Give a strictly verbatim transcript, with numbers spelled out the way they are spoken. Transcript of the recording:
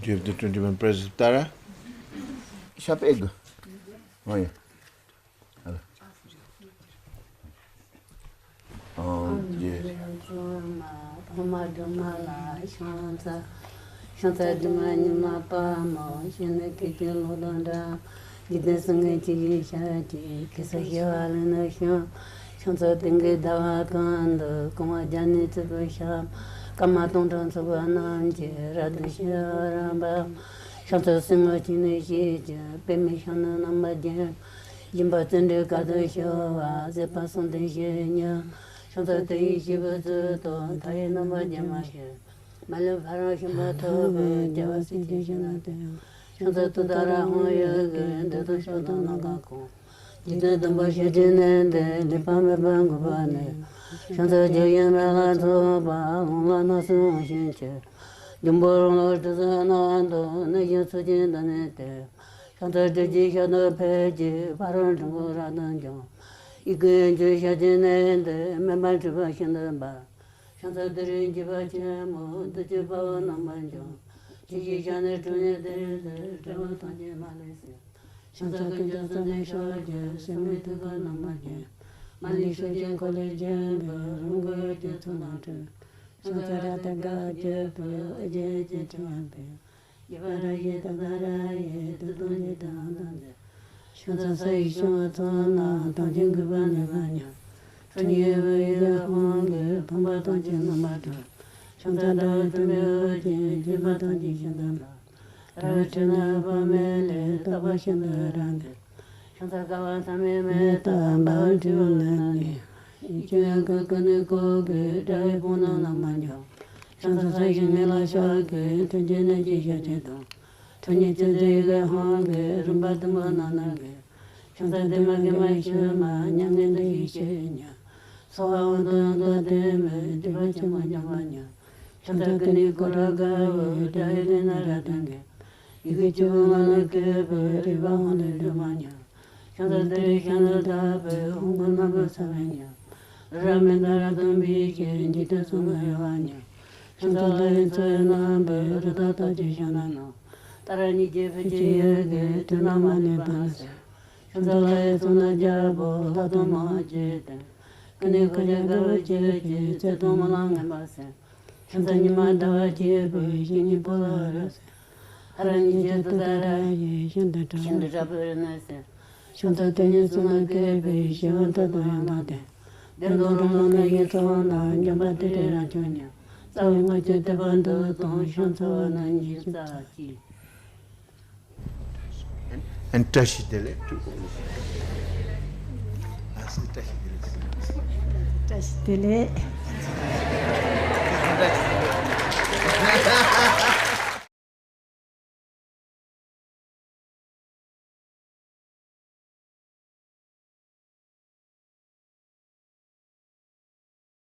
Give the twenty-one prayers ལྟར། ཞབས་ཨེ་དགོས། ཨོ་ཡ། ཨོ་ཡ། ཕ་མ་སྒྲོལ་མ་ལ་ཕྱག་འཚལ། ཕྱག་འཚལ་སྒྲོལ་མ་ཉི་མ་པདྨོ། བཞད་ནས་སྐད་ཅིག་གློག་དང་འདྲ། འཇིག་རྟེན་སེམས་ཅན་ཇི་ཞིག་བཞག་ཀྱང་། གེ་སར་ཞི་བ་ལྷས་ནི་བཤམས། ཕྱག་འཚལ་སྟེང་གི་ཟླ་བ་གང་དུ། གང་བ་བརྒྱ་ནི་བརྩེ་བས་བཤམས། སྐར་མ་སྟོང་ཕྲག་འཚོ་བ་རྣམས་ཀྱི། རབ་ཏུ་ཕྱེ་བ་རབ་འབབ། ཕྱག་འཚལ་སེན་མོ་གཅིག་ནི་བཞད་ཀྱི། པདྨའི་ཞལ་ནི་རྣམ་པར་བརྒྱན། སྦྱིན་པ་བརྩོན་འགྲུས་དཀའ་ཐུབ་ཤོག་པ། མཛད་པ་གསུམ་ལྡན་བཞི་ཉིད། ཕྱག་འཚལ་དུས་ཡུན་ཞེས་པའི་ཚུལ་དུ། མཐའ་ཡས་རྣམ་པར་རྒྱལ་མ་ཞེས། མ་ལུས་ཕ་རོལ་ཕྱིན་པ་ཐོབ་པའི། རྒྱལ་བ་སྲས་ཀྱི་ཞལ་ནས་ཏེ། ཕྱག་འཚལ་ཏུཏྟཱ་ར་ཧཱུྃ་ཡི་གེ། འདོད་དང་ཕྱོགས་དང་ནམ་མཁའ་གང་། འཇིག་རྟེན་བསྡོམས་པ་བྱེ་བྲག་གནས་འདིར། འདས་པ་མེད་པར་འགོད་པ་ནི། ཕྱག་འཚལ་བརྗོད་བཞིན་རབ་ལ་སོགས་པ། ལོངས་ལ་སྣང་སྲིད་རང་བཞིན་གྱིས། འབྱུང་པོ་རང་ལུས་དྲི་ཟ་རྣམས་དང་། གནོད་སྦྱིན་ཚོགས་ཀྱིས་བདག་ནི་སྟེར། ཕྱག་འཚལ་སྒྲིབ་བྱེད་ཞལ་དུ་ཕེབས་ཀྱིས། ཕ་རོལ་འཁྲུལ་འཁོར་རབ་ཏུ་འཇོམས། ཡི་གེ་ཡན་ཆད་ཞལ་གྱི་གནས་འདིར། མེ་འབར་འཁྲིགས་པ་ཤིན་ཏུ་འབར། ཕྱག་འཚལ་ཏུ་རེའི་འཇིགས་པ་ཆེན་པོ། བདུད་ཀྱི་དཔའ་བོ་རྣམ་པར་འཇོམས། ཇི་ཞིག་བཞག་ནས་བྲོས་ནས་དེར་གཤེགས། དགྲ་བོ་ཐམས་ཅད་མ་ལུས་གསོད། ཕྱག་འཚལ་ཀུན་ཀྱང་བསམ་གཏན་ཤོག་ཅིག། བསམ་མེད་ཐུགས་ཁར་རྣམ་པར་འགྱེད། མ་ལུས་ཕྱོགས་ཀྱི་འཁོར་ལོས་བརྒྱན་པའི། རིམ་གྲོ་འོད་ཀྱི་ཚོགས་རྣམས་སྤྲོས། ཕྱག་འཚལ་རཀྟའི་རྒྱལ་པོ་ཁྱབ་པའི། ཨོ་རྒྱན་གྱི་ཕྲེང་བ་འབུལ། ཡེ་ཤེས་རབ་བཞི་ཏུཏྟཱ་ར་ཡིས། བདུད་དང་འཇིག་རྟེན་དབང་ཐང་འདས། ཕྱག་འཚལ་ས་ཡི་ཕྱོགས་ཚོགས་རྣམས། ཐམས་ཅད་འགུགས་པར་ནུས་པ་ཉིད། ཁྲོ་གཉེར་བུ་ཡི་དབང་གིས། ཕོངས་པ་ཐམས་ཅད་རྣམ་པར་སྒྲོལ། ཕྱག་འཚལ་ཟླ་བའི་དུམ་བུས་དབུ་བརྒྱན། བརྒྱན་པ་ཐམས་ཅད་ཤིན་ཏུ་འཕྲོག། རལ་པའི་ཁྲོད་ན་དཔག་མེད་ལྷའི། རྟག་པ་ཤིན་ཏུ་རབ་འབྱམས། ཕྱག་འཚལ་བསྐལ་པ་ཐ་མའི་མེ་ལྟར། འབར་བའི་སྤྲིན་ཕུང་ནང་ནས། ཡིད་ཀྱི་དབྱངས་ཀྱི་ཀུན་ནས་བསྐོར་དགོས། དགྲ་ཡི་དཔུང་རྣམས་རྣམ་པར་འཇོམས། ཕྱག་འཚལ་ས་གཞི་ཉིད་ལ་ཕྱག་གི། མཐུན་རྐྱེན་རྣམས་ཀྱི་ཞབས་ཀྱིས་བརྡུང་། ཁྲོ་གཉེར་ཅན་ཚོགས་ཡི་གེ་དབང་གིས། རིམ་པ་བདུན་པོ་རྣམས་ནི་འགེམས། ཕྱག་འཚལ་བདེ་མ་དགེ་མ་ཕྱི་མ། མྱ་ངན་འདས་ཞི་སྤྱན་ཉིད། སྭཱ་ཧཱ་ཨོཾ་ཏུན་ཏུན་ཏེ་མི། སྡིག་པ་ཆེན་པོ་འཇོམས་པ་ཉིད། ཕྱག་འཚལ་ཀུན་ནས་བསྐོར་དགའ་བོས། དགྲ་ཡི་ལུས་རྣམས་རབ་ཏུ་འགེམས། ཡི་གེ་བཅུ་པོ་ངག་ནས་བཀོད་པའི། རིག་པ་དབང་ལས་སྒྲོལ་མ་ཉིད། ཕྱག་འཚལ་ཏུ་རེའི་ཞལ་ནི་ལྟ་བུའི། ཧཱུྃ་གི་རྣམ་པར་སེལ་བ་ཉིད། རི་རབ་མནྡ་ར་དང་འབིགས་བྱེད། འཇིག་རྟེན་གསུམ་ལ་གཡོ་བ་ཉིད། ཕྱག་འཚལ་ལྷ་ཡི་མཚོ་ཡི་རྣམ་པའི། རི་དྭགས་ཐམས་ཅད་ཞོན་ནུ་ནང་། ཏཱ་ར་གཉིས་བརྒྱད་ཕུད་ཀྱི་ཡི་གེས། དུག་རྣམས་མ་ནུས་པ་ནི་སེལ། ཕྱག་འཚལ་ལྷ་ཡི་ཚོགས་རྣམས་རྒྱལ་པོ། ལྷ་དང་མིའི་དབང་ཕྱུག་དང་། ཀུན་ནས་བསྐོར་ཞིང་དགའ་བ་བརྗིད་ཀྱིས། ཚེ་དང་རྨི་ལམ་ངན་པ་སེལ། ཕྱག་འཚལ་ཉི་མ་ཟླ་བ་བརྒྱད་པོས། བཤེས་གཉེན་པོ་ལ་རབ་གསལ། ཧ་ར་གཉིས་བརྒྱད་ཏུཏྟཱ་ར་ཡིས། ཤིན་ཏུ་ཕྲ་བ་ཤིན་ཏུ་ཕྲ་བའི་གནས་སེལ། ཕྱག་འཚལ་དེ་ཉིད་གསུང་ལ་མཁས་པའི། ཞི་བ་མཐའ་དག་ཡང་དག་ལྡན། བདེན་དང་རང་ལུགས་རྣམ་གཉིས་ཚོགས་རྣམས། འཇོམས་པ་ཏུ་རེ་རབ་མཆོག་ཉིད། རྩ་བའི་སྔགས་ཀྱི་ཐེག་པ་འདི་དང་། ཕྱག་འཚལ་བ་རྣམས་ཉིད་ཀྱི་རྩ་གཅིག། བཀྲ་ཤིས་བདེ་ལེགས། བཀྲ་ཤིས་བདེ་ལེགས། བཀྲ་ཤིས་བདེ་ལེགས།